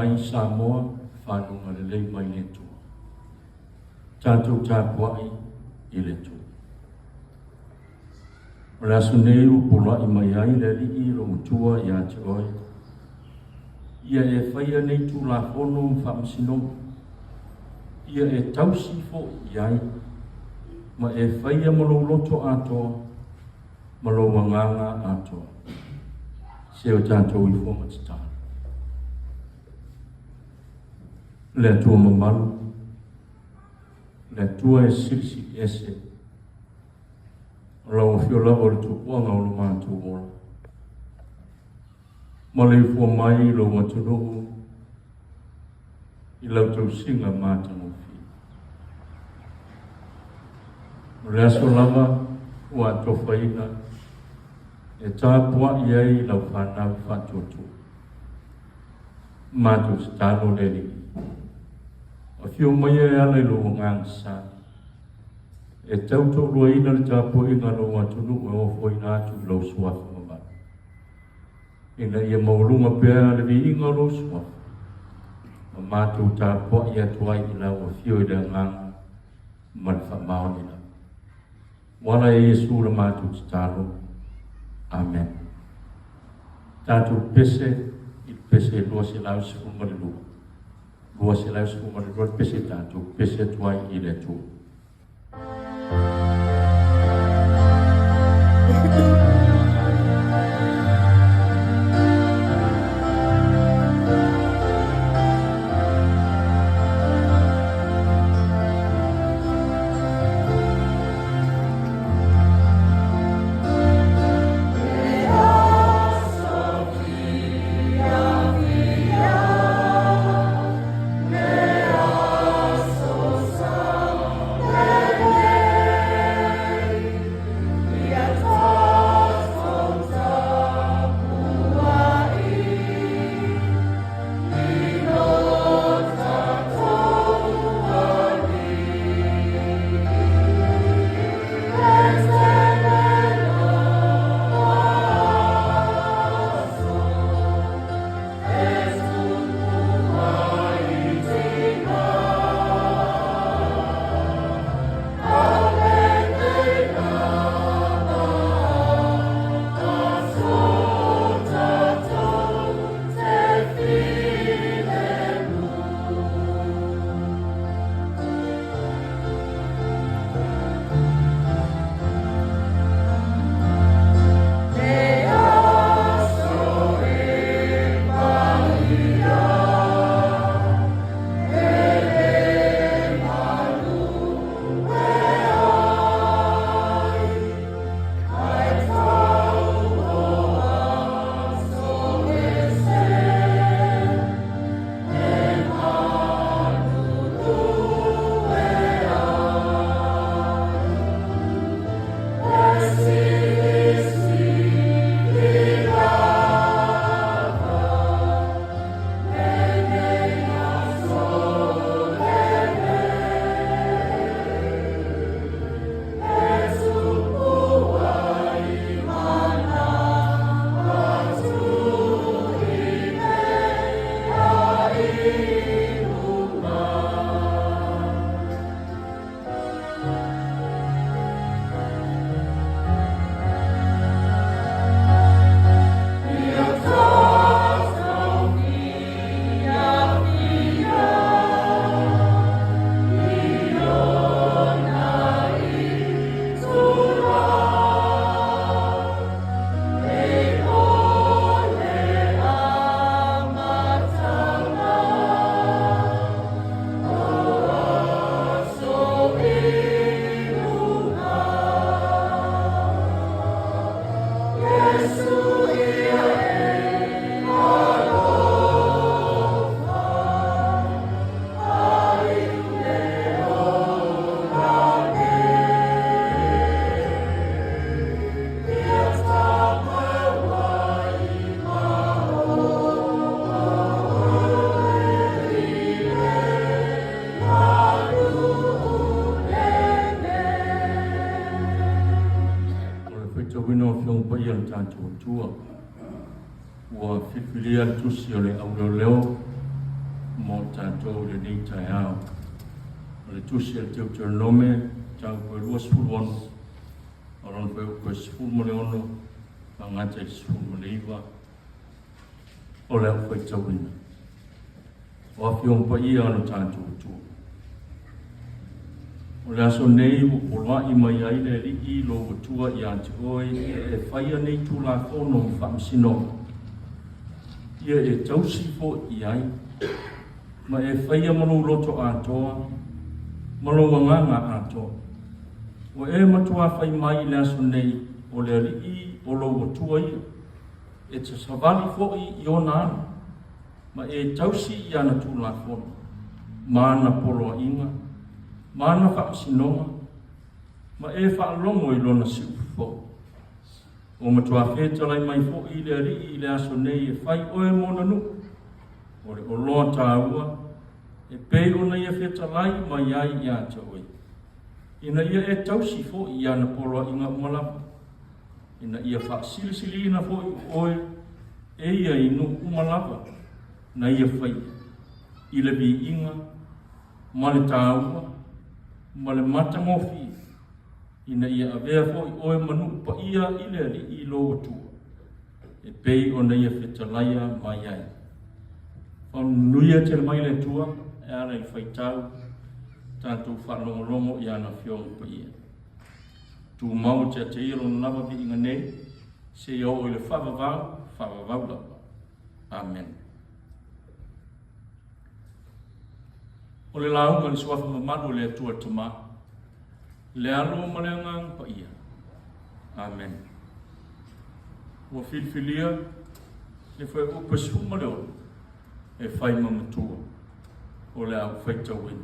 mai Samoa, fanuga lelei mai le Atua. Tatou tapuai i le Atua. O le aso nei ua poloai mai ai le Alii lou Matua ia te oe, ia e faia nei Tulafono ma faamasinoga, ia e tausi foi i ai, ma e faia ma lou loto atoa, ma lou agaga atoa. Se o tatou ifo ma tatalo. Le Atua mamalu, le Atua e silisili ese, o lau afio lava o le tupuaga o lo matou ola. Ma le ifua mai i lou atunuu i lau tausiga matagofie. O le aso lava ua atofaina e tapuai ai lau fanau faatuatua. Matou tatalo le Alii, afio maia e ala i lou agaga sa, e tau toaluaina le tapuaiga a lou atunuu e ofoina atu i lou suafa mamalu, ina ia maualuga pea le viiga o lou suafa, ma matou tapuai atu ai i lau afio i le agaga ma le faamaoni lava. Ua ala e Iesu le matou tatalo. Amen. Tatou pese i le pese 212. 212 le pese tatou pese atu ai i le Atua. O le faitauina o Afioga Paia a le tatou Atua, ua filifilia le tusi o le Auleoleo mo tatou i lenei taeao. O le Tusi a le Teuteronome, mataupu e 26, o lona fuaiupu e 16, faagata i le 19, o le au faitauina. O Afioga Paia a lo tatou Atua. O le aso nei ua poloai mai ai le Alii lou Atua ia te oe ia e faia nei Tulafono ma Faamasinoga, ia e tausi foi i ai, ma e faia ma lou loto atoa ma lou agaga atoa. Ua e matuā fai mai i le aso nei o le Alii o lou Atua ia, e te savali foi i ona ala, ma e tausi i ana Tulafono, ma ana poloaiga, ma ana faamasinoga, ma e faalogo i lona siufofo. Ua matuā fetalai mai foi le Alii i le aso nei e fai oe mo ona nuu, o le oloa tāua, e pei ona ia fetalai mai ai ia te oe, ina ia e tausi foi i ana poloaiga uma lava, ina ia faasilisiliina foi oe e ia i nuu uma lava na ia faia, i le viiga ma le tāua ma le matagofie, ina ia avea foi oe ma nuu paia i le Alii lou Atua, e pei ona ia fetalaia mai ai. Faamanuia tele mai le Atua e ala i le faitau tatou faalogologo i ana Afioga Paia. Tumau e teateia lona lava viiga nei, seia oo i le faavavau, faavavau lava. Amen. O le lauga i le suafa mamalu o le Atua le Tama, le Alo ma le Agaga Paia. Amen. Ua filifilia le fuaiupu e 16 e fai ma matua o le a ou faitauina.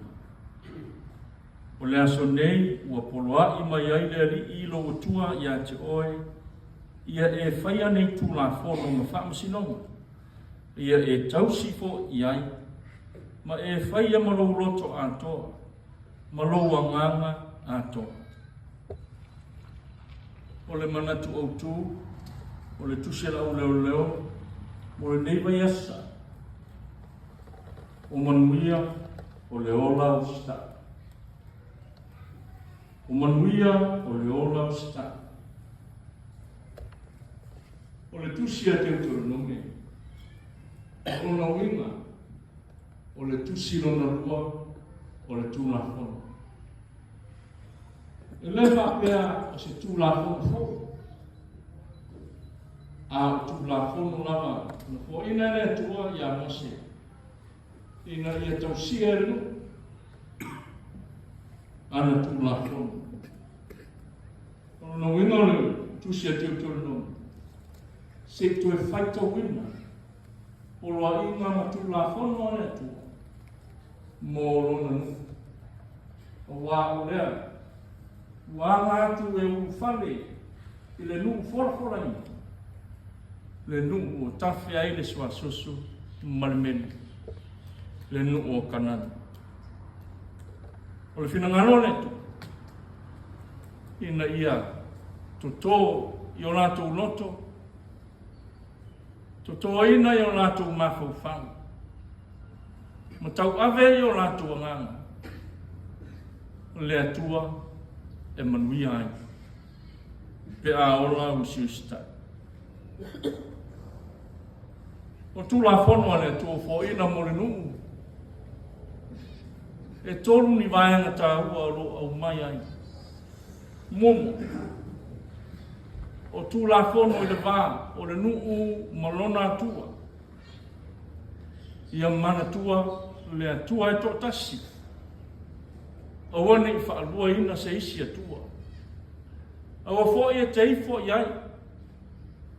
O le aso nei ua poloai mai ai le Alii lou Atua ia te oe, ia e faia nei Tulafono ma Faamasinoga, ia e tausi foi i ai, ma e faia ma lou loto atoa, ma lou agaga atoa. O le manatu autu o le tusi a le auleoleo mo lenei vaiasa, O manuia o le ola usitai. O manuia o le ola usitai. O le tusi a Teuteronome, o lona uiga, o le tusi lona lua o le Tulafono. E le faapea o se Tulafono fou, a o Tulafono lava na foaiina e le Atua iā Mose ina ia tausia e le nuu ana Tulafono. O lona uiga o le tusi a Teuteronome, se i toe faitauina poloaiga ma Tulafono a le Atua mo lona nuu. Aua o lea ua aga atu e ulufale i le nuu folafolaina, le nuu ua tafe ai le suasusu ma le meli, le nuu o Kanana. O le finagalo o le Atua, ina ia toto i o latou loto, totoina i o latou mafaufau, ma tauave i o latou agaga le Atua e manuia ai pe a ola usiusitai. O Tulafono a le Atua foaiina mo le nuu, e tolu ni vaega taua o lo o aumai ai. Muamua, o Tulafono i le va o le nuu ma lona Atua. Ia manatua le Atua e toatasi, aua ne i faaluaina se isi Atua. Aua foi e te ifo i ai,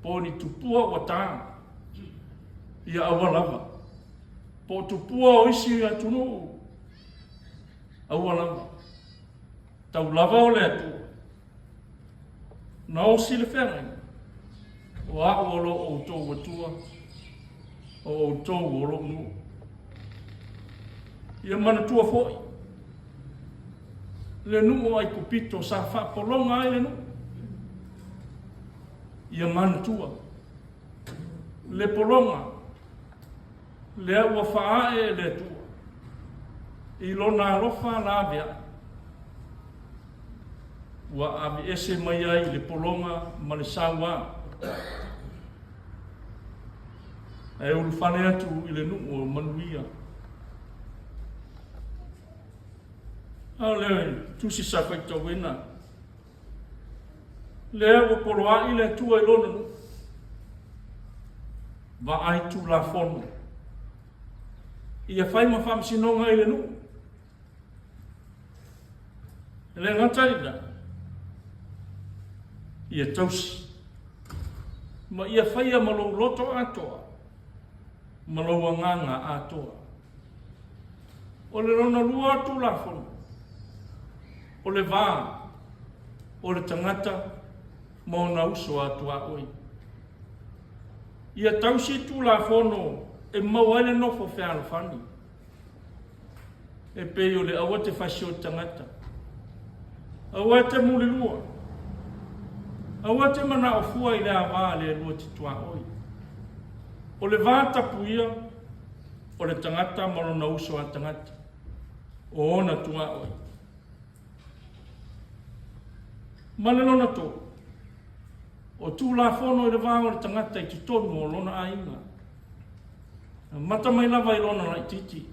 po o ni tupua ua ta, ia aua lava, po o tupua o isi atunuu, aua lava, tau lava o le Atua. Na osi le feagaiga, o a'u o lo outou Atua, o outou o lo'u nuu. Ia manatua foi le nuu o Aikupito sa faapologa ai le nuu. Ia manatua le pologa. Lea ua faaee e le Atua i Lona alofa laveai, ua aveese mai ai i le pologa ma le sauā, ae ulufale atu i le nuu o manuia. A o le tusi sa faitauina, lea ua poloai le Atua i Lona nuu, vaai Tulafono, ia fai ma faamasinoga i le nuu. E le gata i lea, ia tausi ma ia faia ma lou loto atoa ma lou agaga atoa. O le lona lua o Tulafono, o le va o le tagata ma ona uso a tuaoi. Ia tausi Tulafono e maua ai le nofo fealofani. E pei o le aua te fasi o tagata, aua te mulilua, aua te manao fua i le ava a le lua te tuaoi. O le va tapuia o le tagata ma lona uso a tagata, o ona tuaoi. Ma le lona tolu, o Tulafono i le va o le tagata i totonu o lona aiga. Amata mai lava i lona laitiiti.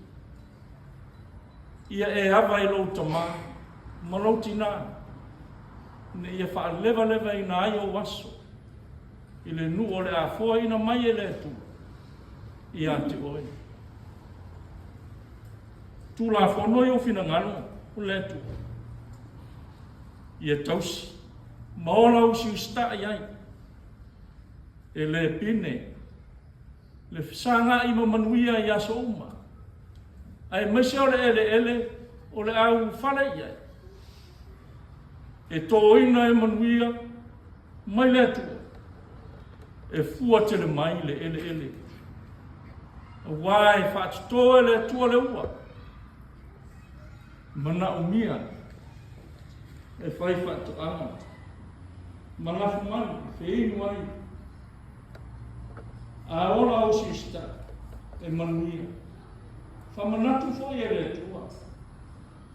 Ia e ava i lou tamā ma lou tinā, ina ia faalevalevaina ai ou aso i le nuu o le a foaina mai e le Atua ia te oe. Tulafono i ou finagalo o le Atua, ia tausi ma ola usiusitai ai, e le pine le fesagai ma manuia i aso uma, aemaise o le eleele o le a ulufale i ai, e toina e manuia mai le Atua, e fua tele mai le eleele, aua e faatoto e le Atua le ua, manaomia e fai faatoaga ma lafumanu e feinu ai. A ola usiusitai, e manuia. Faamanatu foi e le Atua,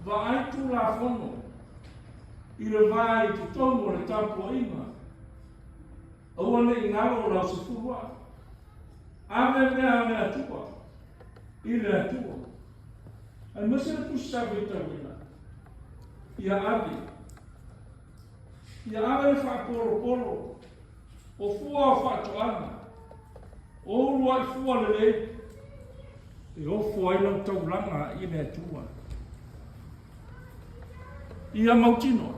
vaai Tulafono i le va i totonu o le tapuaiga, aua ne i galo lau sefuluai. Ave mea a le Atua i le Atua, aemaise le tusi sa faitauina, ia ave, ia ave le faapolopolo O fua o faatoaga, o uluai fua lelei, e ofo ai lau taulaga i le Atua. Ia mautinoa,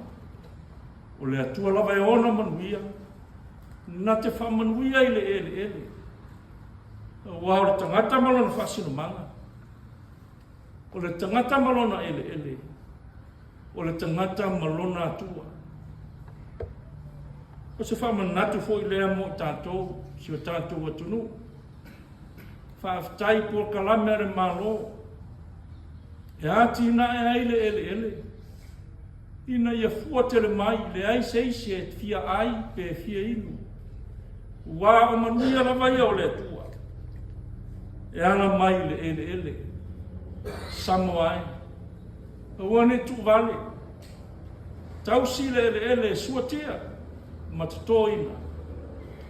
o le Atua lava e ona manuia, na te faamanuia i le eleele, aua o le tagata ma lona faasinomaga, o le tagata ma lona eleele, o le tagata ma lona Atua. O se faamanatu foi lea mo i tatou, si o tatou atunuu. Faafetai i polokalame a le Malo e atinae ai le eleele ina ia fua tele mai, leai se isi e fia ai pe fia inu. Ua o manuia lava ia o le Atua e ala mai i le eleele. Samoa e, aua ne i tuuvale. Tausi le eleele e suatia ma totoina,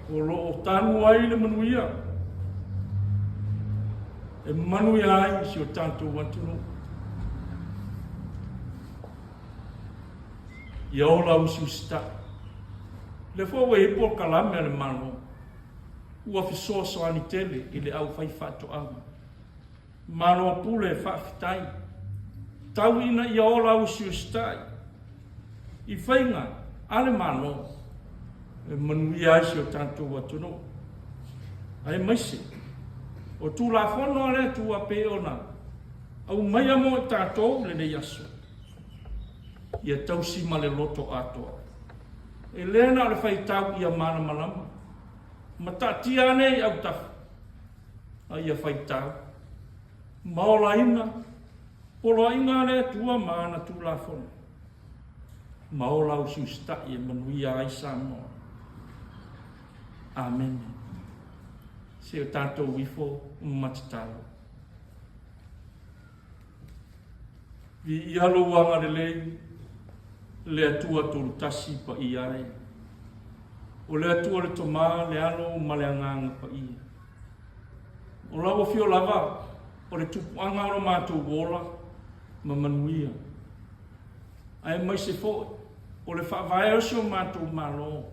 o lo o tanu ai le manuia e manuia ai si o tatou atunuu. Ia ola usiusitai. Lea foi ua i ai polokalame a le Malo ua fesoasoani tele i le aufaifaatoaga. Malo pule faafetai. Tau ina ia ola usiusitai i faiga a le Malo e manuia ai si o tatou atunuu, aemaise o Tulafono a le Atua pei ona aumaia mo i tatou i lenei aso, ia tausi ma le loto atoa. E le na o le faitau ia malamalama ma taatia ane i autafa, a ia faitau ma olaina poloaiga a le Atua ma ana Tulafono, ma ola usiusitai e manuia ai Samoa. Amene. Se o tatou ifo ma tatalo. Viia lou agalelei, le Atua Tolutasi paia ai. O le Atua le Tama, le Alo ma le Agaga Paia. O lau afio lava o le tupuaga o lo matou ola ma manuia. Aemaise foi o le faavae o si o matou Malo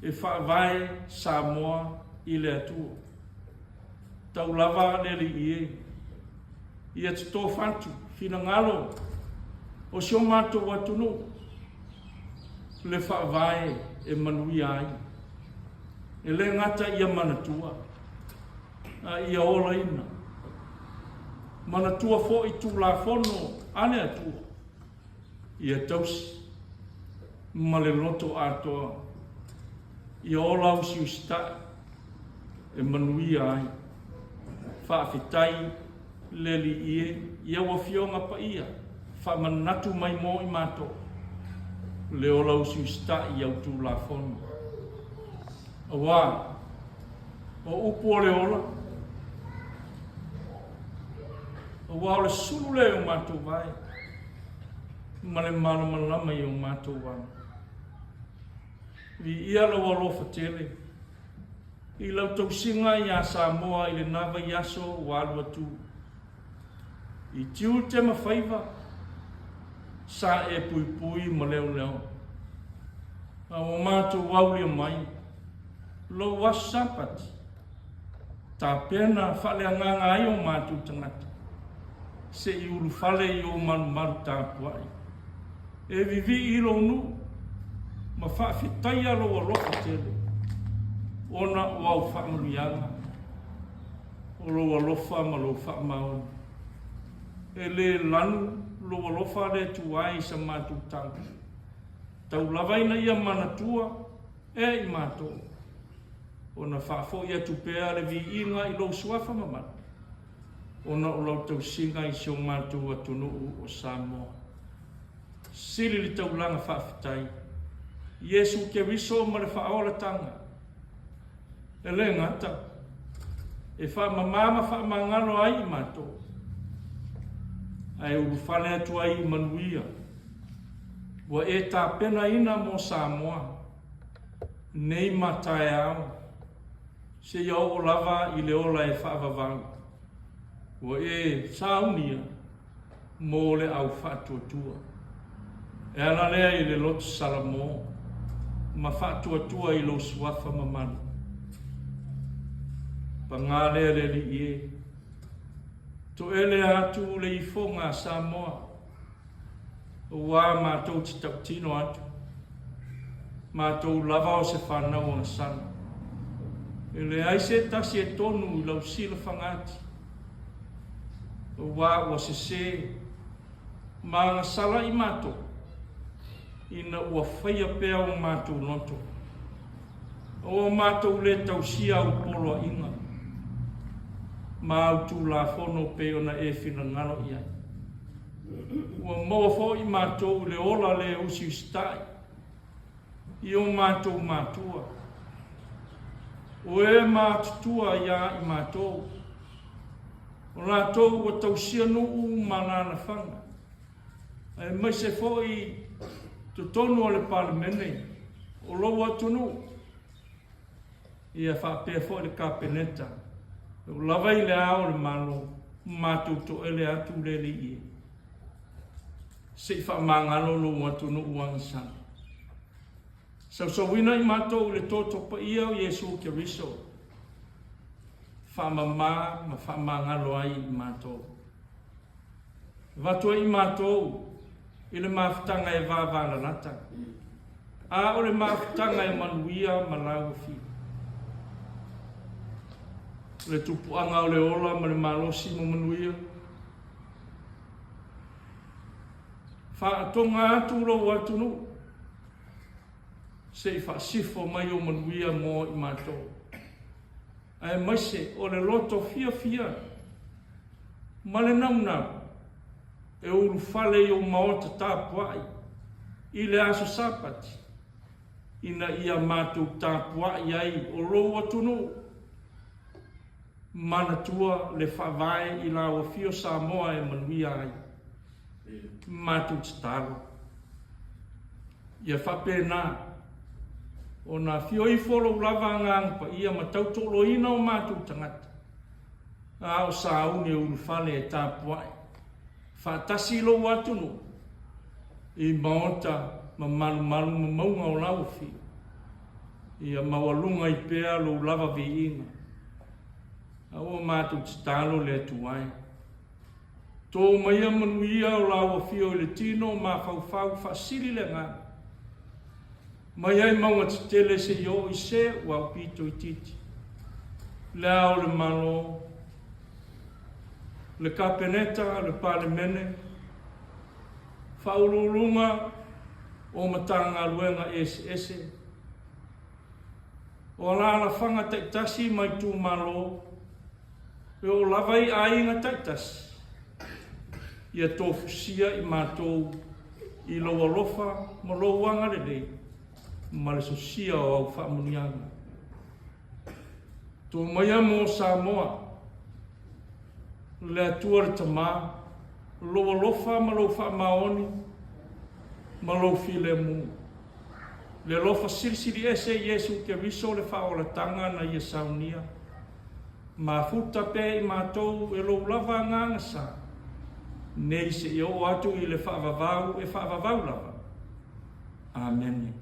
e faavae Samoa i le Atua. Tau lava le Alii e, ia totofa atu finagalo o si o matou atunuu le faavae e manuia ai. E le gata ia manatua, a ia olaina. Manatua foi Tulafono a le Atua, ia tausi ma le loto atoa, ia ola usiusitai e manuia ai. Faafetai le Alii e, i au Afioga Paia, faamanatu mai mo i matou le ola usiusitai i au Tulafono. Aua o upu o le ola, aua o le sulu lea i o matou vae ma le malamalama i o matou ala. Viia lou alofa tele i lau tausiga iā Samoa i lena vaiaso ua alu atu. I tiute ma faiva, sa e puipui ma leoleo. A ua matou aulia mai lou aso Sapati, tapena faaleagaga ai o matou tagata, se i ulufale i ou malumalu tapuai, e vivii i lou nuu ma faafetaia lou alofa tele ona o au faamanuiaga. O lou alofa ma lou faamaoni. E le lanu lou alofa le Atua i sa matou tala. Tau lava ina ia manatua e i matou, ona faafoi atu pea le viiga i lou suafa mamalu, ona o lau tausiga i si o matou atunuu o Samoa. Sili le taulaga faafetai, Iesu Keriso ma le faaolataga. E le gata, e faamama ma faamagalo ai i matou, ae ulufale atu ai i manuia ua e tapenaina mo Samoa nei ma taeao, seia oo lava i le ola e faavavau ua e saunia mo le au faatuatua. E ala lea i le loto Salamo ma faatuatua i lou suafa mamalu. Paga lea le Alii e, toele atu le ifoga a Samoa, aua matou te tautino atu, matou lava o se fanau agasala. E leai se tasi e tonu i lau silafaga ati. Aua ua sese ma agasala i matou, ina ua faia pea o matou loto, a ua matou le tausia au poloaiga ma au Tulafono pei ona e finagalo i ai. Ua maua foi matou i le ola le usiusitai i o matou matua, o e matutua iā i matou, o latou ua tausia nuu ma alalafaga, aemaise foi totonu o le Palemene o lou atunuu, ia faapea foi le Kapeneta, e oo lava i le Ao o le Malo, matou toele atu le Alii e. Se i faamagalo lou atunuu agasala. Sausauina i matou i le toto paia o Iesu Keriso, faamama ma faamagalo ai i matou. Avatu ai i matou i le mafutaga e vavalalata, a o le mafutaga e manuia ma lauafia. Le tupuaga o le ola ma le malosi ma manuia, Faatoga atu lou atunuu se i faasifo mai ou manuia mo i matou, aemaise o le loto fiafia ma le naunau e ulufale i ou maota tapuai i le aso Sapati, ina ia matou tapuai ai o lou atunuu. Manatua le faavae i lau afio Samoa e manuia ai. Matou tatalo ia faapena ona afio ifo lou lava Agaga Paia ma tautooloina o matou tagata, a o sauni e ulufale e tapuai faatasi i lou atunuu i maota ma malumalu ma mauga o lau afio, ia maualuga ai pea lou lava viiga. A ua matou tatalo le Atua e. To maia manuia o lau afio i le tino mafaufau faasili le agaga. Mai ai mauga tetele seia oo i se ua aupito itiiti. Le Ao o le Malo, le Kapeneta, le Palemene, Faauluuluga o Matagaluega eseese, o alaalafaga taitasi ma itumalo, e oo lava i aiga taitasi, ia tofusia i matou i lou alofa ma lou agalelei ma le sosia o au faamanuiaga. To maia mo Samoa, le Atua le Tama, lou alofa ma lou faamaoni ma lou filemu, le alofa silisili ese i Iesu Keriso le faaolataga na ia saunia, Mafuta pea i matou e lou lava agaga sa, nei seia oo atu i le faavavau e faavavau lava. Amene.